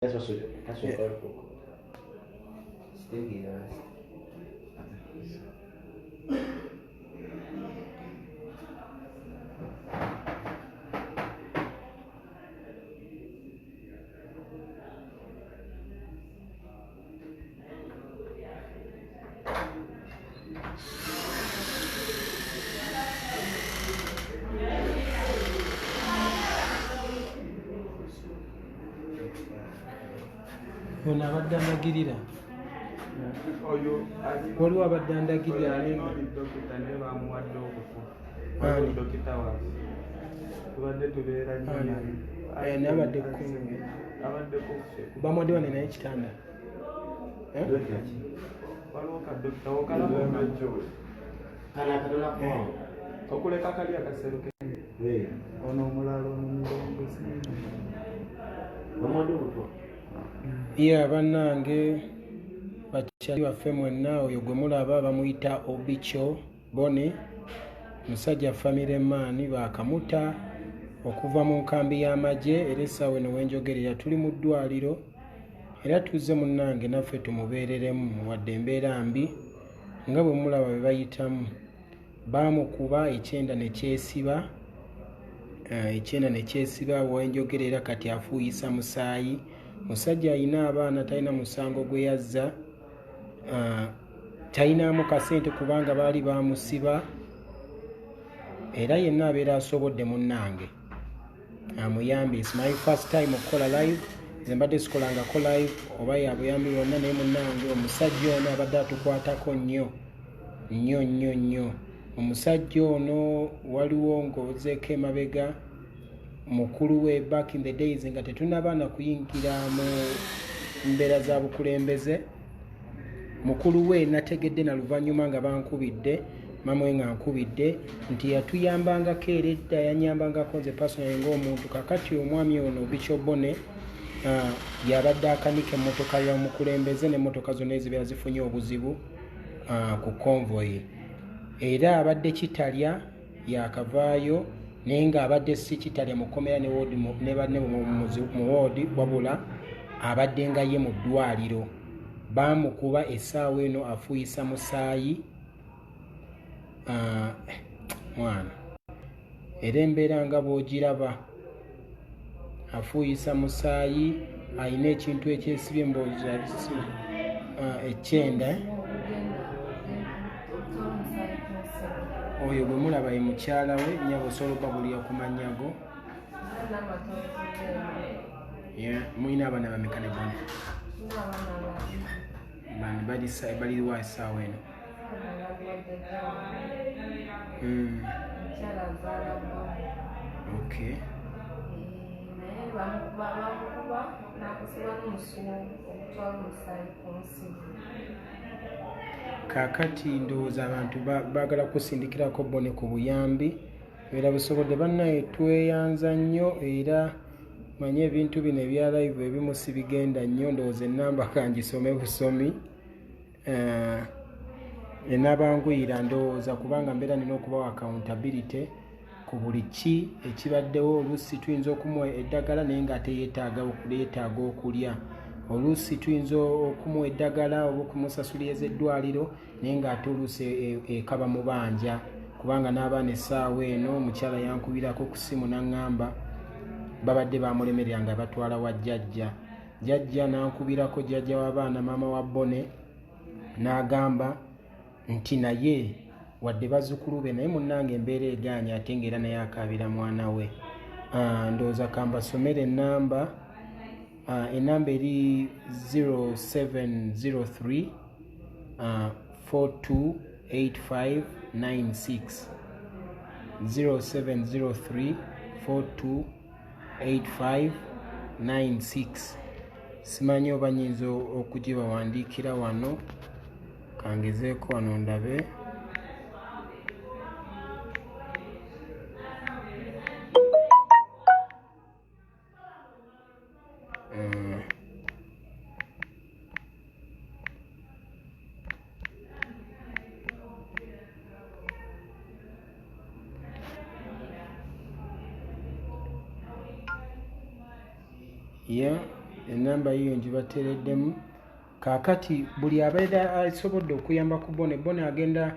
Ono abadde andagirira, waliwo abadde andagirira. Nabadde bamuwadde wane naye ekitanda. Okuleka kali akaseruke ono omulala ono. Ye bannange, bakyali baffe mwenna, oyo gwe mulaba bamuyita Obicho Boni, musajja family man. Bakamuta okuva mu nkambi y'amagye, era essaawa eno wenjogerera tuli mu ddwaliro, era tuzze munnange naffe tumubeereremu wadde embeera mbi nga bwe mulaba bwe bayitamu. Baamukuba ekyenda ne kyesiba, ekyenda ne kyesiba. Wenjogerera kati afuuyisa musaayi. Musajja alina abaana, talina musango gwe yazza, talinamu kasente kubanga baali bamusiba. Era yenna abeera asobodde munnange amuyambe. It's my first time okukola live, nze mbadde sikolangako live oba ya buyambi bwonna, naye munnange omusajja ono abadde atukwatako nnyo nnyo nnyo nnyo. Omusajja ono waliwo ng'ozeeko emabega mukulu we, back in the days nga tetunaba na kuyingira mu mbeera za bukulembeze, mukulu we nategedde na luvannyuma nga bankubidde, mama we nga nkubidde nti yatuyambangako, era edda yanyambangako nze personally ng'omuntu. Kakati omwami ono Bicho Bone yabadde akanika emmotoka y'omukulembeze n'emmotoka zonna ezibeera zifunye obuzibu ku convoy, era abadde kitalya yakavaayo, naye ng'abadde si kitalya mu kkomera ne banne mu woodi, wabula abadde nga ye mu ddwaliro. Baamukuba, essaawa eno afuuyisa musaayi. Mwana, era embeera nga bw'ogiraba, afuuyisa musaayi, alina ekintu ekyesibye mbooza ekyenda. Oyo gwe mulaba ye mukyala we. Nyaba, osobola obabulira ku mannya go? Mulina abaana bameka ne Bone? Bani baliwa essaawa eno? Okay. Naye bamukuba nakusiba n'omusulo ogutwala omusaayi ku nsigo. Kaakati ndowooza abantu baagala kusindikirako Bone ku buyambi, era busobodde. Bannaye, tweyanza nnyo, era manye ebintu bino ebya live ebimu si bigenda nnyo. Ndowooza enamba kangisome busomi, enabanguyira ndowooza, kubanga mbeera nina okubawa accountability ku buli ki ekibaddewo. Oluusi tuyinza okumuwa eddagala naye ng'ate yeetaaga okulya. Oluusi tuyinza okumuwa eddagala oba okumusasuliriza eddwaliro, naye ng'ate oluusi ekaba mubanja, kubanga n'abaana essaawa eno omukyala yankubirako ku ssimu n'aŋŋamba babadde bamulemerera nga batwala wa jjajja. Jjajja n'ankubirako, jjajja w'abaana, maama wa Bone, n'agamba nti naye wadde bazzukulu be, naye munnange embeera egaanye, ate ng'era naye akaabira mwana we. Ndowooza kambasomere enamba. Enamba eri 0703 428596, 0703 428596. Simanyi oba nyinza okugibawandiikira wano, kangezeeko wano ndabe. Yeah. Enamba yiyo ngibateereddemu. Kaakati buli abeera asobodde okuyamba ku Bone, Bone agenda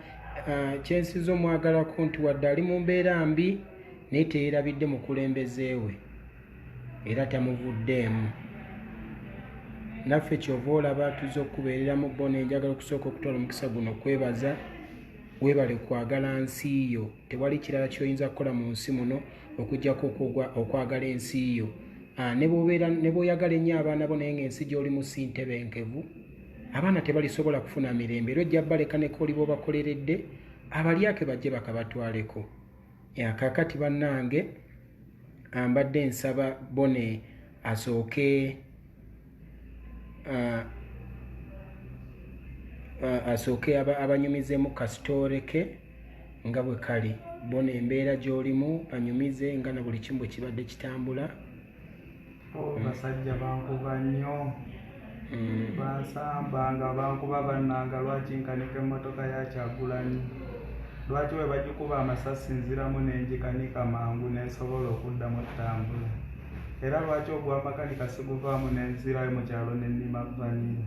kyensiza omwagalako nti wadde ali mu mbeera mbi naye teyerabidde mukulembeze we era tamuvuddeemu. Naffe kyova olaba tuzze okukubeereramu Bone. Njagala okusooka okutwala omukisa guno okwebaza, weebale kwagala nsi yo. Tewali kirala ky'oyinza kukola mu nsi muno okuggyako okwagala ensi yo. Ne bw'oyagala ennyo abaana bo naye ng'ensi gy'olimu si ntebenkevu, abaana tebalisobola kufuna mirembe, era ojja baleka ne k'oli b'obakoleredde abalyake bajje bakabatwaleko. Kaakati bannange, mbadde nsaba Bone asooke asooke abanyumizeemu kasitoore ke nga bwe kali. Bone embeera gy'olimu banyumize nga na buli kimu bwe kibadde kitambula. Basajja bankuba nnyo, bansamba nga bankuba bannanga, lwaki nkanika emmotoka ya Kyagulanyi, lwaki we bagikuba amasasi nziramu ne ngikanika mangu nensobola okuddamu ottambula, era lwaki ogwamakanika siguvaamu nenzirayo mu kyalo nennima vanilla,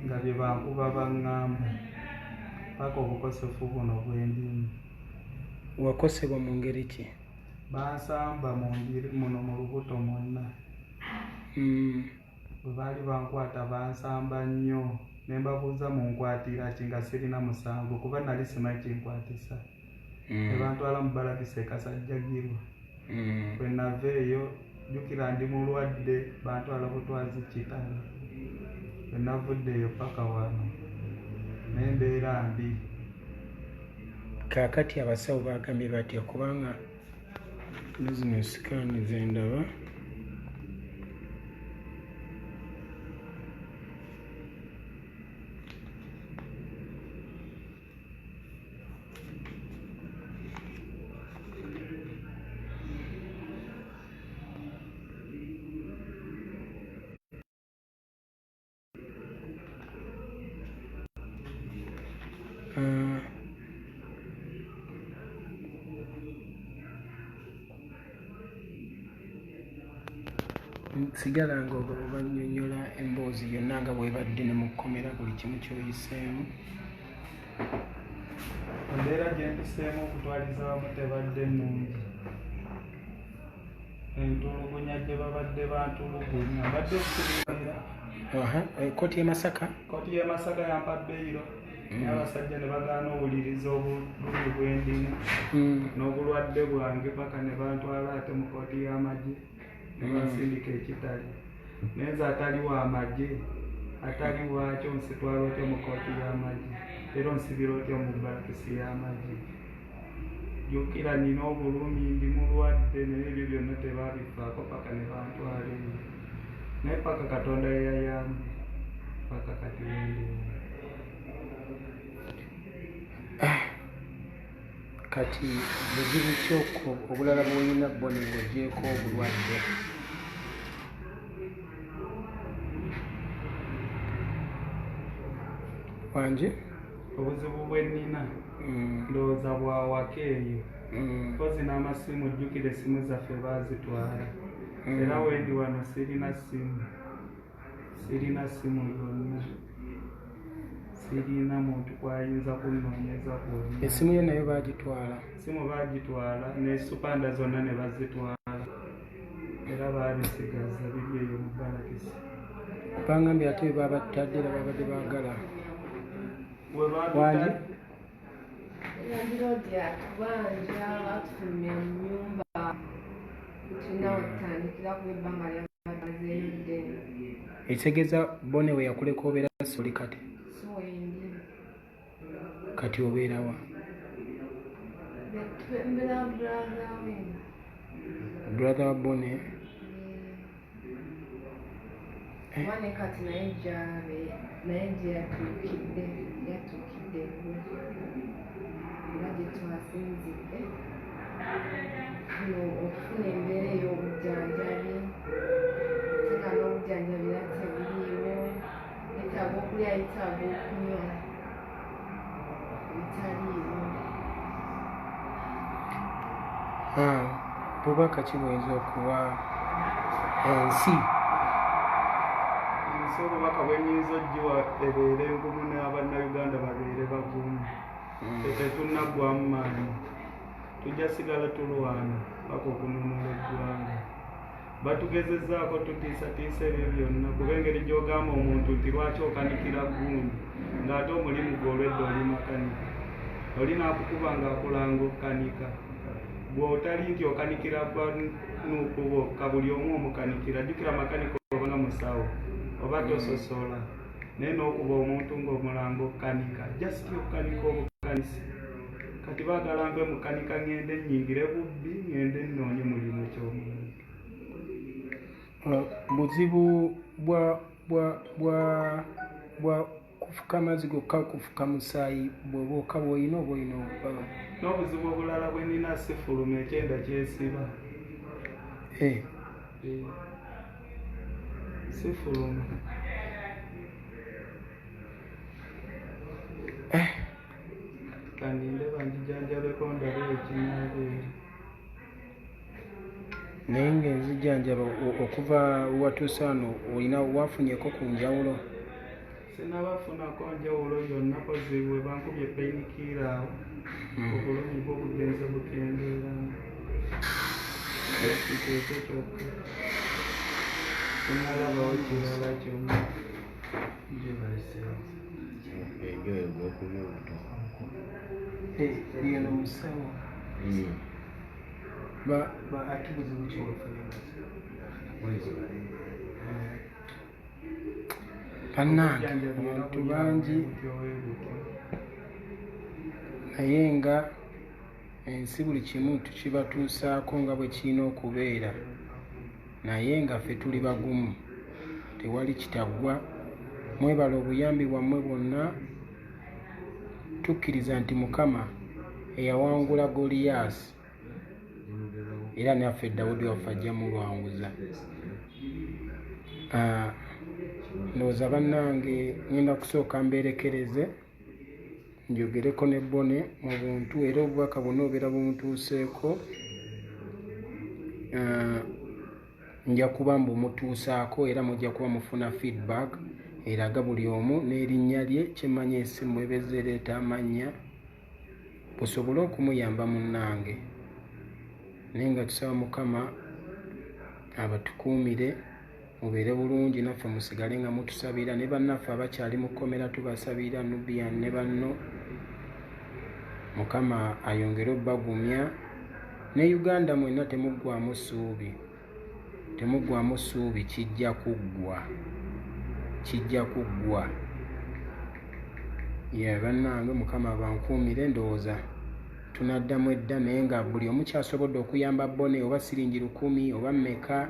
nga bye bankuba baŋŋamba paka obukosefu buno bwendimu. Wakosebwa mu ngeri ki? Bansamba muno mu lubuto mwonna. Bwe baali bankwata bansamba nnyo ne mbabuuza munkwatira ki nga sirina musango, kuba nali simanyi kinkwatisa. Ne bantwala mu balakisi e Kasajjagirwa. Bwe nava eyo, jjukira ndi mulwadde, bantwala butwazi Kitala. Bwe navudde eyo paka wano n'embeera mbi. Kaakati abasawo bagambye batya? Kubanga zino scan ze ndaba sigala nga obannyonnyola emboozi yonna nga bwebadde ne mu kkomera, buli kimu ky'oyiseemu. Embeera gye mpiseemu okutwaliza wamu tebadde nnungi. Entulugunya gye babadde bantulugunya mbadde sirira. Kooti y'e Masaka? Kooti y'e Masaka yampa beyiro, naye abasajja ne bagaana owuliriza obulumi bwendimu n'obulwadde bwange, paka ne bantwala ate mu kooti y'amagye ne bansindika ekitali. Naye nze atali w'amagye, atali waakyo, nsitwala otya mu kooti y'amagye, era onsibira otya mu balakisi y'amagye? Jjukira nina obulumi, ndi mulwadde, naye ebyo byonna tebabifaako paka ne bantwala eyo. Naye paka Katonda yeyayambye paka kati wendiwo. Kati buzibu ki obulala bw'olina Bone ng'ogyeko obulwadde? Wangi? Obuzibu bwe nnina ndowooza bwawaka eyo, mpozi n'amasimu. Jjukira essimu zaffe baazitwala, era wendi wano sirina ssimu, sirina ssimu yonna, sirina muntu kwayinza kunnoonyeza kwonna. Essimu yo nayo baagitwala? Essimu baagitwala ne supanda zonna ne bazitwala, era baabisigaza biri eyo mu balakisi. Bangambye ate babatadde era babadde baagala Wangi? Landlord yatubanja, batufulumya mu nnyumba, tulina wetutandikira kuba ebbanga lyamazeeyo ddene. Ekitegeeza Bone we yakuleka obeera soli kati? Si wendi. Kati obeerawa? Mbeera brother we. Brother wa Bone? Kuba ne kati naye gyabe, naye gye yatuukidde, yatuukidde eggulo, era gye twasinzidde okufuna embeera ey'obujjanjabi, ate nga n'obujjanjabi era tebiriiwo, yeetaaga okulya, yeetaaga okunywa, ebitaliiwo. Bubaka ki bwoyinza okuwa ensi Ensi obubaka bwe nnyinza ogiwa ebeere ngumu n'abannayuganda babeere bagumu. Ffe tetunnaggwamu maanyi, tujja sigala tulwana paka okununula eggwanga. Batugezezzaako tutiisatiisa ebyo byonna kuba engeri gy'ogamba omuntu nti lwaki okanikira gundi ng'ate omulimu gwe olwedda oli makanika, oli n'akukuba ng'akulanga okukanika. Gwe otali nti okanikira ba Nuupu bokka, buli omu omukanikira. Jjukira makanika oba nga musawo oba tososola, naye n'okuba omuntu ng'omulanga okukanika, just okukanika obukanisi. Kati baagala nve mukanika ng'ende nnyingire bubbi, ng'ende nnoonye mulimu ky'omulala. Buzibu bwa bwa bwa bwa kufuka mazzi gokka, kufuka musaayi bwobwoka bwolina oba olina N'obuzibu obulala bwe nina, sifuluma, ekyenda kyesiba. Eh. Eh. Sifuluma. Eh. Kaninde banjijanjabeko ndabe ekinaabeera. Naye nga enzijanjaba okuva watuuse wano olina wafunyeko ku njawulo? Sinabafunako njawulo yonna kozi bwe bankubye painkiller awo obulumi bwo bugenze bukendeeramu, ekyo kyokka, sinalabawo kirala kyonna. Yeno musawo ba ba ate buzibu ki wafunye? Bannange, abantu bangi, naye nga ensi buli kimu tukibatuusaako nga bwe kirina okubeera, naye nga ffe tuli bagumu, tewali kitaggwa. Mwebale obuyambi bwammwe bwonna. Tukkiriza nti Mukama eyawangula Goliyaasi, era naffe Dawudi waffe ajja mulwanguza. Ah, ndowooza bannange ngenda kusooka mbeerekereze njogereko ne Bone mu buntu, era obubaka bwonna obeera bumutuuseeko. Ah, nja kuba mbumutuusaako era mujja kuba mufuna feedback eraga buli omu n'erinnya lye. Kyemmanyi esimu ebezza ereeta amannya busobole okumuyamba munnange, naye nga tusaba Mukama abatukuumire, mubeere bulungi, naffe musigale nga mutusabira, ne bannaffe abakyali mu kkomera tubasabira, Nubian ne banno, Mukama ayongere obbagumya. Ne Uganda mwenna temuggwamu ssuubi, temuggwamu ssuubi, kijja kuggwa, kijja kuggwa. Ye bannange, Mukama abankuumire. Ndowooza tunaddamu edda, naye nga buli omu kyasobodde okuyamba Bone, oba siringi 1,000 oba mmeka,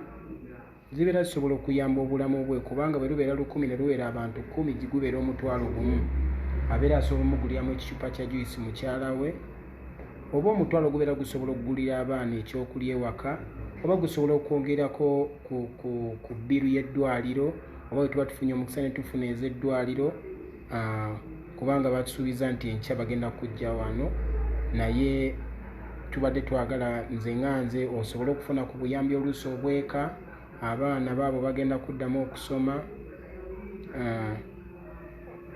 zibeera zisobola okuyamba obulamu bwe, kubanga bwe lubeera 1,000 ne lubeera abantu 10, gubeera 10,000, abeera asobola omuguliramu ekicupa kya juice mukyala we, oba 5,000 gubeera gusobola okugulira abaana ekyokulya ewaka, oba gusobola okwongerako ku bill y'eddwaliro, oba bwe tuba tufunye omukisa ne tufuna ez'eddwaliro, kubanga batusuubiza nti enkya bagenda kujja wano. Naye tubadde twagala nze nga nze osobole okufuna ku buyambi oluusi obweka, abaana baabo bagenda kuddamu okusoma,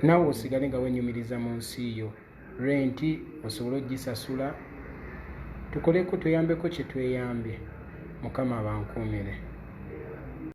naawe osigale nga wenyumiriza mu nsi yo, renti osobole ogisasula. Tukoleko, tweyambeko kye tweyambye. Mukama abankuumire.